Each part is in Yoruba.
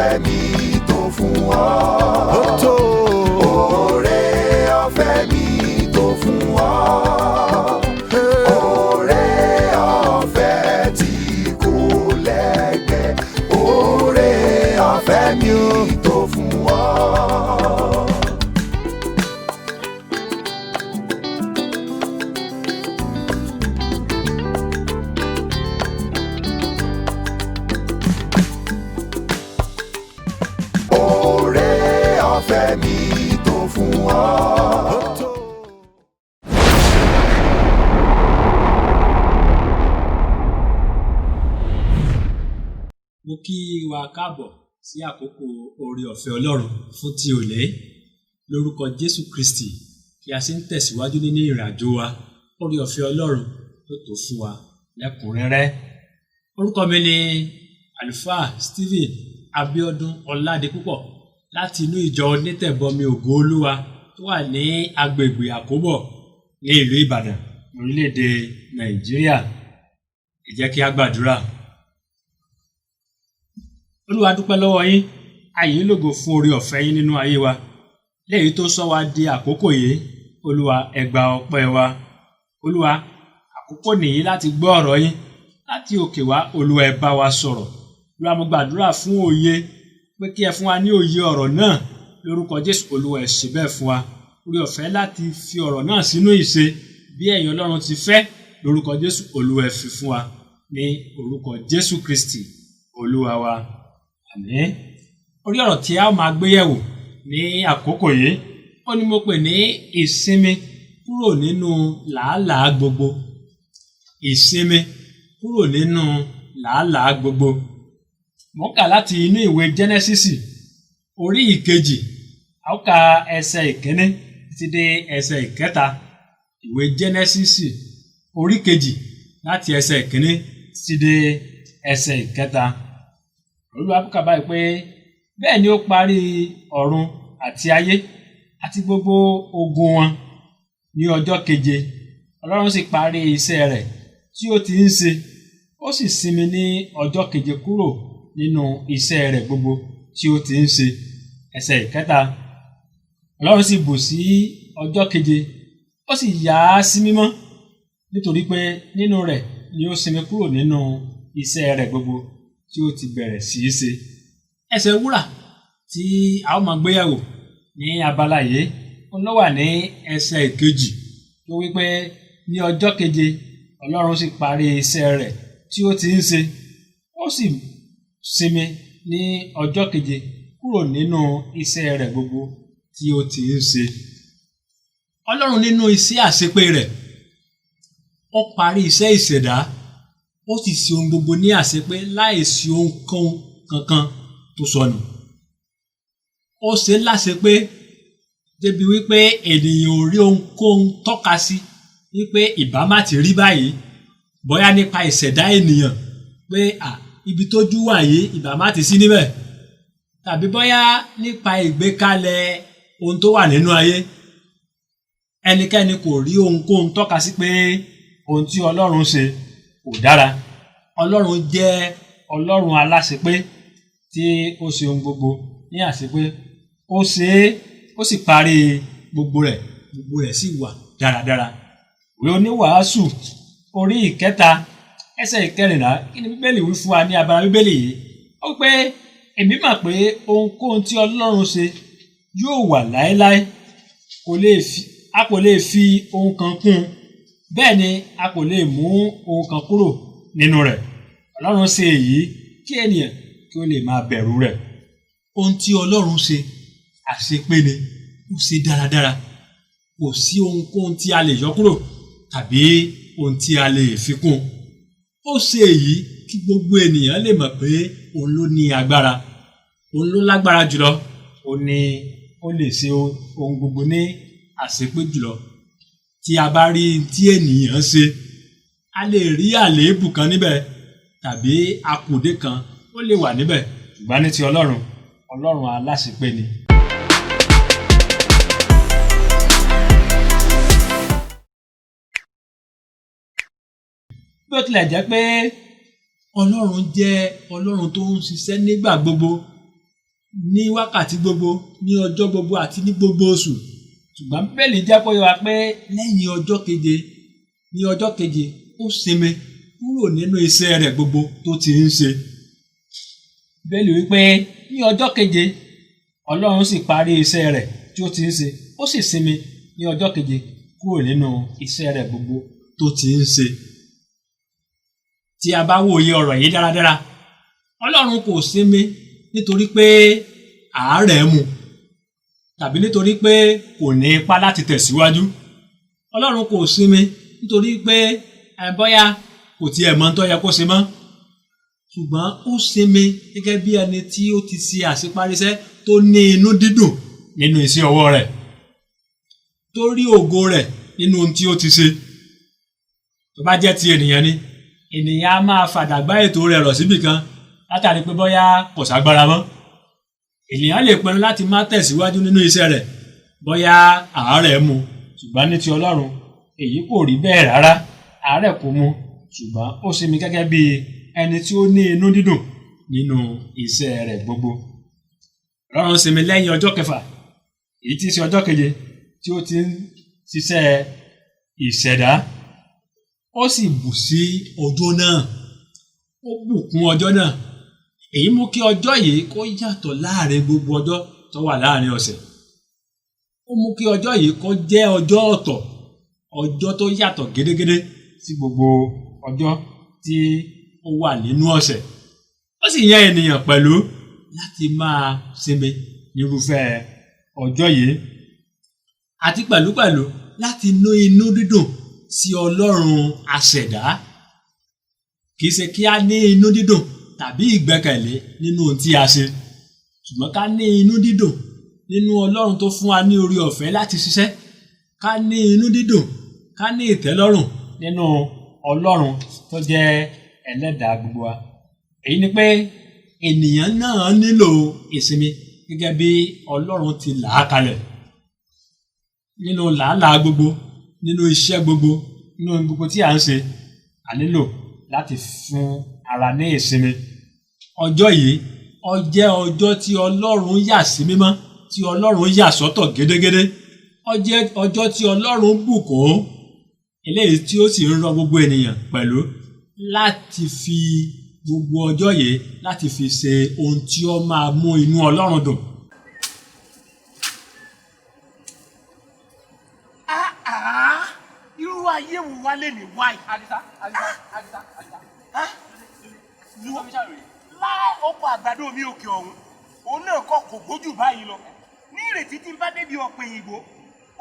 Ọ̀fẹ́ mi tó fún ọ. Ó tó. Oore ọ̀fẹ́ mi tó fún ọ. Oore ọ̀fẹ́ tí kò lẹ́gbẹ́. Oore ọ̀fẹ́ mi tó fún ọ. Oore ọ̀fẹ́ mi tó fún ọ. Ó tó. Mo kí wa káàbọ̀ sí àkókò oore ọ̀fẹ́ Ọlọ́run fún ti òní lórúkọ Jésù Kristi kí a sì ń tẹ̀síwájú nínú ìrìn àjò wa, oore ọ̀fẹ́ Ọlọ́run yóò tó fún wa lẹ́kùnrẹ́rẹ́. Orúkọ mi ni Àlùfáà Stephen Abiodun Ọládipúpọ̀ láti inú ìjọ Onítẹ̀bọmi Ògo Olúwa tó wà ní agbègbè Àkóbọ̀ ní ìlú Ìbàdàn, orílẹ̀-èdè Nàìjíríà. Ẹ jẹ́ kí a gbàdúrà. Olúwa, dúpẹ́ lọ́wọ́ yín, a yìn yín lógo fún oore ọ̀fẹ́ yín nínú ayé wa. Léyìí tó sọ wá di àkókò yìí, Olúwa, ẹ gba ọpẹ́ wa. Olúwa, àkókò nìyí láti gbọ́ ọ̀rọ̀ yín láti òkè wá. Olúwa, ẹ bá wa sọ̀rọ̀. Olúwa, mo gbàdúrà fún òye pé kí ẹ fún wa ní òye ọ̀rọ̀ náà lórúkọ Jésù. Olúwa, ẹ ṣe bẹ́ẹ̀ fún wa. Oore ọ̀fẹ́ láti fi ọ̀rọ̀ náà sínú ìṣe bí ẹ̀yin Ọlọ́run ti fẹ́ lórúkọ Jésù, Olúwa, ẹ fi fún wa ní orúkọ Jésù Kristi Olúwa wa. Àmín. Orí ọ̀rọ̀ tí a ó máa gbé yẹ̀wò ní àkókò yìí, ó ní mo pè ní ìsinmi kúrò nínú làálàá gbogbo. Ìsinmi kúrò nínú làálàá gbogbo. Mo ń kà láti inú ìwé Jẹ́nẹ́sísì orí ìkejì, a ó ka ẹsẹ̀ ìkíní títí dé ẹsẹ̀ ìkẹta. Ìwé Jẹ́nẹ́sísì orí kejì, láti ẹsẹ̀ ìkíní títí dé ẹsẹ̀ ìkẹta. Olúwa kà báyìí pé, bẹ́ẹ̀ ni ó parí ọ̀run àti ayé àti gbogbo ogun wọn ní ọjọ́ keje. Ọlọ́run sì parí iṣẹ́ rẹ̀ tí ó ti ń ṣe, ó sì sinmi ní ọjọ́ keje kúrò nínú iṣẹ́ rẹ̀ gbogbo tí ó ti ń ṣe. Ẹsẹ̀ ìkẹta. Ọlọ́run sì bù sí ọjọ́ keje, ó sì yà á sí mímọ́, nítorí pé nínú rẹ̀ ni ó sinmi kúrò nínú iṣẹ́ rẹ̀ gbogbo tí ó ti bẹ̀rẹ̀ sí í ṣe. Ẹsẹ̀ wúrà tí a ó máa gbéyẹ̀wò ní abala yìí, òun ló wà ní ẹsẹ̀ ìkejì tó wí pé, ní ọjọ́ keje Ọlọ́run sì parí iṣẹ́ rẹ̀ tí ó ti ń ṣe, ó sì sinmi ní ọjọ́ keje kúrò nínú iṣẹ́ rẹ̀ gbogbo tí ó ti ń ṣe. Ọlọ́run nínú iṣẹ́ àṣepé rẹ̀, ó parí iṣẹ́ ìṣẹ̀dá, ó sì ṣe ohun gbogbo ní àṣepé láìsí ohunkóhun kankan tó sọnù. Ó ṣe láṣepé débi wípé ènìyàn ò rí ohunkóhun tọ́ka sí wípé ìbá má ti rí báyìí, bóyá nípa ìṣẹ̀dá ènìyàn pé à ibi tójú wà yìí ìbá má ti sí níbẹ̀, tàbí bóyá nípa ìgbékalẹ̀ ohun tó wà nínú ayé. Ẹnikẹ́ni kò rí ohunkóhun tọ́ka sí pé ohun tí Ọlọ́run ṣe kò dára. Ọlọ́run jẹ́ Ọlọ́run aláṣepé tí ó ṣe ohun gbogbo ní àṣepé. Ó ṣe é, ó sì parí gbogbo rẹ̀, gbogbo rẹ̀ sì wà dáradára. Ìwé Oníwàásù orí ìkẹta, ẹsẹ̀ ìkẹrìnlá, kí ni Bíbélì wí fún wa ní abala Bíbélì yìí? Ó pé, èmi mọ̀ pé ohunkóhun tí Ọlọ́run ṣe yóò wà láéláé, kò lè fi, a kò lè fi ohun kan kún un, bẹ́ẹ̀ ni a kò lè mú ohun kan kúrò nínú rẹ̀. Ọlọ́run ṣe èyí kí ènìyàn kí ó lè máa bẹ̀rù rẹ̀. Ohun tí Ọlọ́run ṣe àṣepé ni, ó ṣe dáradára. Kò sí ohunkóhun tí a lè yọ kúrò tàbí ohun tí a lè fi kún. Ó ṣe èyí kí gbogbo ènìyàn lè mọ̀ pé òun ló ní agbára, òun ló lágbára jùlọ, òun ni ó lè ṣe ohun gbogbo ní àṣepé jùlọ. Tí a bá rí tí ènìyàn ṣe, a lè rí àléébù kan níbẹ̀ tàbí akùdé kan ó lè wà níbẹ̀, ṣùgbọ́n ní ti Ọlọ́run, Ọlọ́run aláṣepé ni. Bí ó tilẹ̀ jẹ́ pé Ọlọ́run jẹ́ Ọlọ́run tó ń ṣiṣẹ́ nígbà gbogbo, ní wákàtí gbogbo, ní ọjọ́ gbogbo àti ní gbogbo oṣù. Ṣùgbọ́n Bíbélì jẹ́ kó yé wa pé lẹ́yìn ọjọ́ keje, ní ọjọ́ keje, ó sinmi kúrò nínú iṣẹ́ rẹ̀ gbogbo tó ti ń ṣe. Bíbélì wípé ní ọjọ́ keje Ọlọ́run sì parí iṣẹ́ rẹ̀ tí ó ti ń ṣe, ó sì sinmi ní ọjọ́ keje kúrò nínú iṣẹ́ rẹ̀ gbogbo tó ti ń ṣe. Tí a bá wòye ọ̀rọ̀ yìí dáradára, Ọlọ́run kò sinmi nítorí pé àárẹ̀ mú tàbí nítorí pé kò ní ipá láti tẹ̀síwájú. Ọlọ́run kò sinmi nítorí pé bóyá kò tiẹ̀ mọ ohun tó yẹ kó ṣe mọ́. Ṣùgbọ́n ó sinmi gẹ́gẹ́ bí ẹni tí ó ti ṣe àṣeparí iṣẹ́ tó ní inú dídùn nínú iṣẹ́ ọwọ́ rẹ̀, tó rí ògo rẹ̀ nínú ohun tí ó ti ṣe. Tó bá jẹ́ ti ènìyàn ni, ènìyàn á máa fàdàgbá ètò rẹ̀ rọ̀ síbì kan látàrí pé bóyá kò ságbára mọ́. Ènìyàn lè pinnu láti má tẹ̀síwájú nínú iṣẹ́ rẹ̀ bóyá àárẹ̀ mú. Ṣùgbọ́n ní ti Ọlọ́run, èyí kò rí bẹ́ẹ̀ rárá. Àárẹ̀ kò mú, ṣùgbọ́n ó sinmi gẹ́gẹ́ bí ẹni tí ó ní inú dídùn nínú iṣẹ́ rẹ̀ gbogbo. Ọlọ́run sinmi lẹ́yìn ọjọ́ kẹfà, èyí tí í ṣe ọjọ́ keje tí ó ti ń ṣiṣẹ́ ìṣẹ̀dá. Ó sì bù sí ọjọ́ náà, ó bùkún ọjọ́ náà. Èyí mú kí ọjọ́ yìí kó yàtọ̀ láàrin gbogbo ọjọ́ tó wà láàrin ọ̀sẹ̀. Ó mú kí ọjọ́ yìí kó jẹ́ ọjọ́ ọ̀tọ̀, ọjọ́ tó yàtọ̀ gédégédé sí gbogbo ọjọ́ tí ó wà nínú ọ̀sẹ̀. Ó sì yan ènìyàn pẹ̀lú láti máa sinmi nírúfẹ́ ọjọ́ yìí, àti pẹ̀lúpẹ̀lú láti ní inú dídùn sí Ọlọ́run aṣẹ̀dá. Kì í ṣe kí a ní inú dídùn tàbí ìgbẹ́kẹ̀lé nínú ohun tí a ṣe, ṣùgbọ́n ká ní inú dídùn nínú Ọlọ́run tó fún wa ní oore ọ̀fẹ́ láti ṣiṣẹ́, ká ní inú dídùn, ká ní ìtẹ́lọ́rùn nínú Ọlọ́run tó jẹ́ ẹlẹ́dàá gbogbo wa. Èyí ni pé ènìyàn náà nílò ìsinmi gẹ́gẹ́ bí Ọlọ́run ti là á kalẹ̀. Nínú làálàá gbogbo, nínú iṣẹ́ gbogbo, nínú ohun gbogbo tí à ń ṣe, a nílò láti fún ara ní ìsinmi. Ọjọ́ yìí, ó jẹ́ ọjọ́ tí Ọlọ́run yà sí mímọ́, tí Ọlọ́run yà sọ́tọ̀ gédégédé. Ó jẹ́ ọjọ́ tí Ọlọ́run bùkún, eléyìí tí ó sì ń rọ gbogbo ènìyàn pẹ̀lú láti fi gbogbo ọjọ́ yìí láti fi ṣe ohun tí ó máa mú inú Ọlọ́run dùn. Irú ayé wo wá lè ní wáyé? Àdìsá, Àdìsá, Àdìsá, Àdìsá. Láì ọkọ̀ àgbàdo mi òkè ọ̀hún, òun náà kọ́ kò gbójú báyìí lọ. Ní ìrètí tí ń bá débi ọ̀pẹ̀ òyìnbó,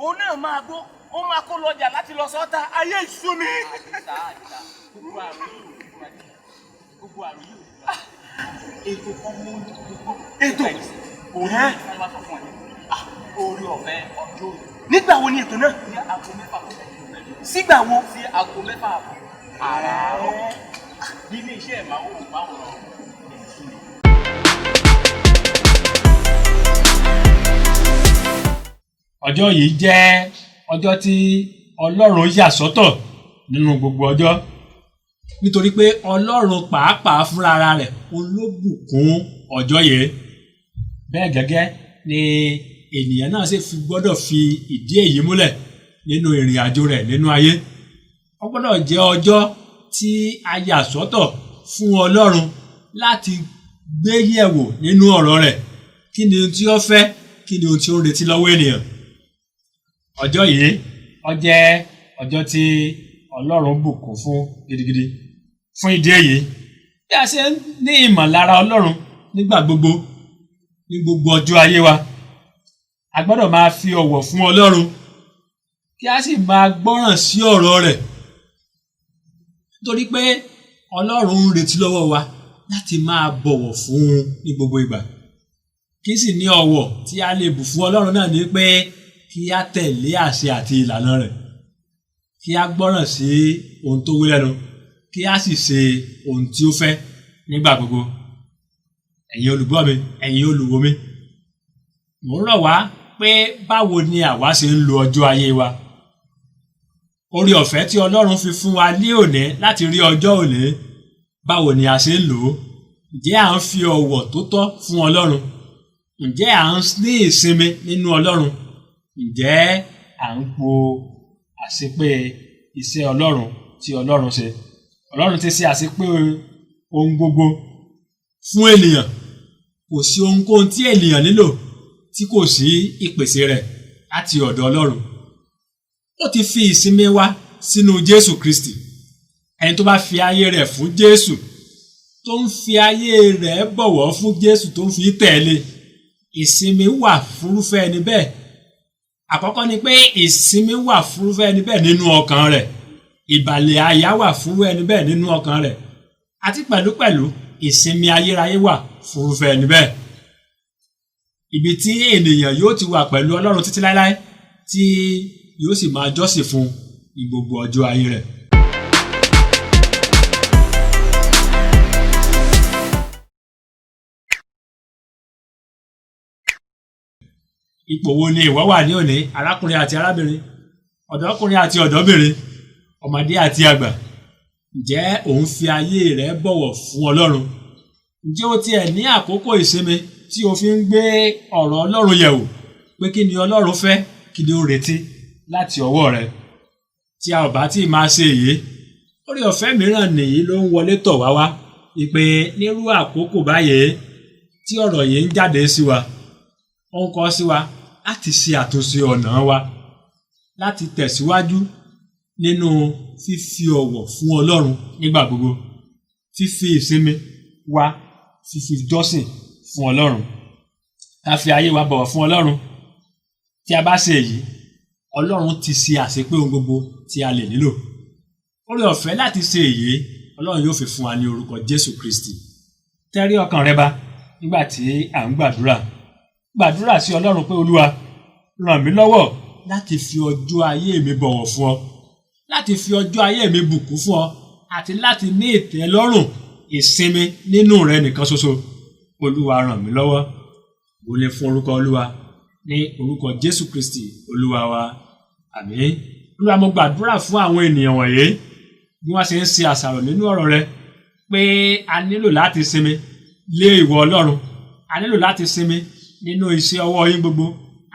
òun náà máa gbó, ó máa kó lọjà láti lọ sọ́ta, ayé ìsú mi. Àdìsá, Àdìsá, gbogbo àrùn yìí ò ní fún Adé. Gbogbo àrùn yìí ò ní fún Adé. Ètò kan mú gbogbo. Ètò? Òun ní ìfẹ́ wá sọ fún ẹ. Orí ọ̀fẹ́ ọjọ́ òní. Nígbà wo ni ètò náà? Ní aago 6 kọjá ìṣẹ́jú. Sígbà wo? Sí aago 6 àbọ̀. Àràárọ̀. Nílé iṣẹ́ ìmáwòrán. Ọjọ́ yìí jẹ́ ọjọ́ tí Ọlọ́run yà sọ́tọ̀ nínú gbogbo ọjọ́, nítorí pé Ọlọ́run pàápàá fúnra ara rẹ̀ òun ló bùkún ọjọ́ yìí. Bẹ́ẹ̀ gẹ́gẹ́ ni ènìyàn náà sì fi gbọ́dọ̀ fi ìdí èyí múlẹ̀ nínú ìrìn àjò rẹ̀ nínú ayé. Ó gbọ́dọ̀ jẹ́ ọjọ́ tí a yà sọ́tọ̀ fún Ọlọ́run láti gbé yẹ̀wò nínú ọ̀rọ̀ rẹ̀. Kí ni ohun tí ó fẹ́? Kí ni ohun tí ó ń retí lọ́wọ́ ènìyàn? Ọjọ́ yìí ó jẹ́ ọjọ́ tí Ọlọ́run bùkún fún gidigidi. Fún ìdí èyí, bí a ṣe ń ní ìmọ̀lára Ọlọ́run nígbà gbogbo, ní gbogbo ọjọ́ ayé wa, a gbọ́dọ̀ máa fi ọ̀wọ̀ fún Ọlọ́run kí a sì máa gbọ́ràn sí ọ̀rọ̀ rẹ̀. Nítorí pé Ọlọ́run ń retí lọ́wọ́ wa láti máa bọ̀wọ̀ fún un ní gbogbo ìgbà. Kí sì ní ọ̀wọ̀ tí a lè bù fún Ọlọ́run náà ni pé kí a tẹ̀lé àṣẹ àti ìlànà rẹ̀, kí a gbọ́ràn sí ohun tó wí lẹ́nu, kí a sì ṣe ohun tí ó fẹ́ nígbà gbogbo. Ẹ̀yin olùgbọ́ mi, ẹ̀yin olùwò mi, mò ń rọ̀ wá pé báwo ni àwa ṣe ń lo ọjọ́ ayé wa. Oore ọ̀fẹ́ tí Ọlọ́run fi fún wa ní òní láti rí ọjọ́ òní, báwo ni a ṣe ń lò ó? Ǹjẹ́ à ń fi ọ̀wọ̀ tó tọ́ fún Ọlọ́run? Ǹjẹ́ à ń ní ìsinmi nínú Ọlọ́run? Ǹjẹ́ à ń po àṣepé iṣẹ́ Ọlọ́run tí Ọlọ́run ṣe? Ọlọ́run ti ṣe àṣepé ohun gbogbo fún ènìyàn. Kò sí ohunkóhun tí ènìyàn nílò tí kò sí ìpèsè rẹ̀ láti ọ̀dọ̀ Ọlọ́run. Ó ti fi ìsinmi wa sínú Jésù Kristi. Ẹni tó bá fi ayé rẹ̀ fún Jésù, tó ń fi ayé rẹ̀ bọ̀wọ̀ fún Jésù, tó ń fi tẹ̀lé, ìsinmi wà fúnrúfẹ́ ẹni bẹ́ẹ̀. Àkọ́kọ́ ni pé ìsinmi wà fúnrúfẹ́ ẹni bẹ́ẹ̀ nínú ọkàn rẹ̀, ìbàlẹ̀ àyà wà fúnrú ẹni bẹ́ẹ̀ nínú ọkàn rẹ̀, àti pẹ̀lúpẹ̀lú ìsinmi ayérayé wà fúnrúfẹ́ ẹni bẹ́ẹ̀. Ibi tí ènìyàn yóò ti wà pẹ̀lú Ọlọ́run títí láéláé, tí yóò sì máa jọ́sìn fún ní gbogbo ọjọ́ ayé rẹ̀. Ipò wo ni ìwọ wà ní òní, arákùnrin àti arábìnrin, ọ̀dọ́kùnrin àti ọ̀dọ́bìnrin, ọmọdé àti àgbà? Ǹjẹ́ ò ń fi ayé rẹ bọ̀wọ̀ fún Ọlọ́run? Ǹjẹ́ o tiẹ̀ ní àkókò ìsinmi tí o fi ń gbé ọ̀rọ̀ Ọlọ́run yẹ̀wò pé kí ni Ọlọ́run fẹ́, kí ni ó retí láti ọwọ́ rẹ? Tí a ò bá tí ì máa ṣe èyí, oore ọ̀fẹ́ mìíràn nìyí ló ń wọlé tọ̀ wá wá, ìpè nírú àkókò báyìí tí ọ̀rọ̀ yìí ń jáde sí wa, ó ń kọ sí wa láti ṣe àtúnṣe ọ̀nà wa, láti tẹ̀síwájú nínú fífi ọ̀wọ̀ fún Ọlọ́run nígbà gbogbo, fífi ìsinmi wa, fífi jọ́sìn fún Ọlọ́run, ká fi ayé wa bọ̀wọ̀ fún Ọlọ́run. Tí a bá ṣe èyí, Ọlọ́run ti ṣe àṣepé ohun gbogbo tí a lè nílò. Oore ọ̀fẹ́ láti ṣe èyí, Ọlọ́run yóò fi fún wa ní orúkọ Jésù Kristi. Tẹ́rí ọkàn rẹ ba nígbà tí à ń gbàdúrà. Gbàdúrà sí Ọlọ́run pé Olúwa, ràn mí lọ́wọ́ láti fi ọjọ́ ayé mi bọ̀wọ̀ fún ọ, láti fi ọjọ́ ayé mi bùkún fún ọ, àti láti ní ìtẹ́lọ́rùn ìsinmi nínú rẹ nìkan ṣoṣo. Olúwa ràn mí lọ́wọ́. Mo lè fún orúkọ Olúwa ní orúkọ Jésù Kristi Olúwa wa. Àmín. Olúwa, mo gbàdúrà fún àwọn ènìyàn wọ̀nyí bí wọ́n ṣe ń ṣe àṣàrò nínú ọ̀rọ̀ rẹ pé a nílò láti sinmi lé ìwọ Ọlọ́run, a nílò láti sinmi nínú iṣẹ́ ọwọ́ yín gbogbo,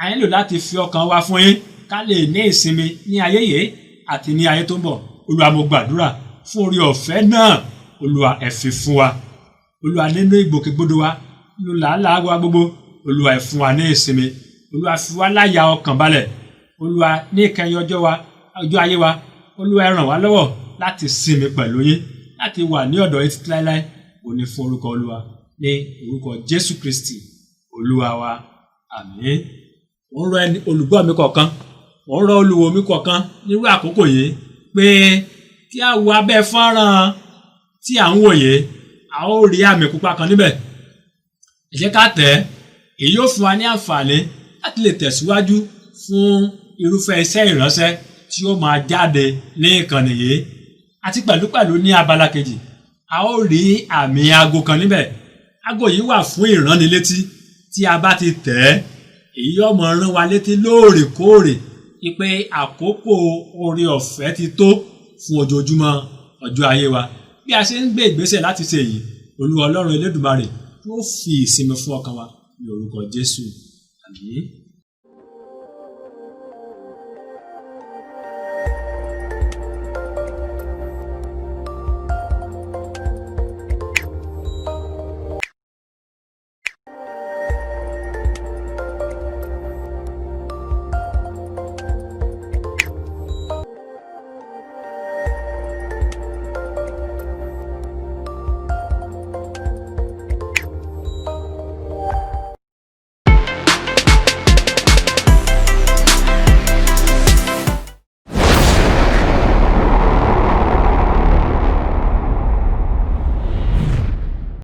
a nílò láti fi ọkàn wa fún yín ká lè ní ìsinmi ní ayé yìí àti ní ayé tó ń bọ̀. Olúwa, mo gbàdúrà fún oore ọ̀fẹ́ náà. Olúwa, ẹ fi fún wa. Olúwa, nínú ìgbòkègbodò wa, nínú làálàá wa gbogbo, Olúwa, ẹ fún wa ní ìsinmi. Olúwa, fi wá láyà ọkàn balẹ̀. Olúwa, ní ìkẹyìn ọjọ́ wa, ọjọ́ ayé wa, Olúwa, ẹ ràn wá lọ́wọ́ láti sinmi pẹ̀lú yín, láti wà ní ọ̀dọ̀ yín títí láéláé. Òní fún orúkọ Olúwa ní orúkọ Jésù Kristi Olúwa wa. Àmín. Mo ń rọ ẹni olùgbọ́ mi kọ̀ọ̀kan, mo ń rọ olùwò mi kọ̀ọ̀kan nírú àkókò yìí pé kí a wo abẹ́ fọ́nrán tí à ń wò yìí, a ó rí àmì pupa kan níbẹ̀. Ẹ jẹ́ ká tẹ̀ ẹ́, èyí yóò fún wa ní àǹfààní láti lè tẹ̀síwájú fún irúfẹ́ iṣẹ́ ìránṣẹ́ tí ó máa jáde ní ìkànnì yìí. Àti pẹ̀lúpẹ̀lú ní abala kejì, a ó rí àmì aago kan níbẹ̀. Aago yìí wà fún ìránnilétí. Tí a bá ti tẹ̀ ẹ́, èyí yóò máa rán wa létí lóòrèkóòrè pé àkókò oore ọ̀fẹ́ ti tó fún ojoojúmọ́ ọjọ́ ayé wa. Bí a ṣe ń gbé ìgbésẹ̀ láti ṣe èyí, Olúwa Ọlọ́run Elédùmarè yóò fi ìsinmi fún ọkàn wa ní orúkọ Jésù. Àmín.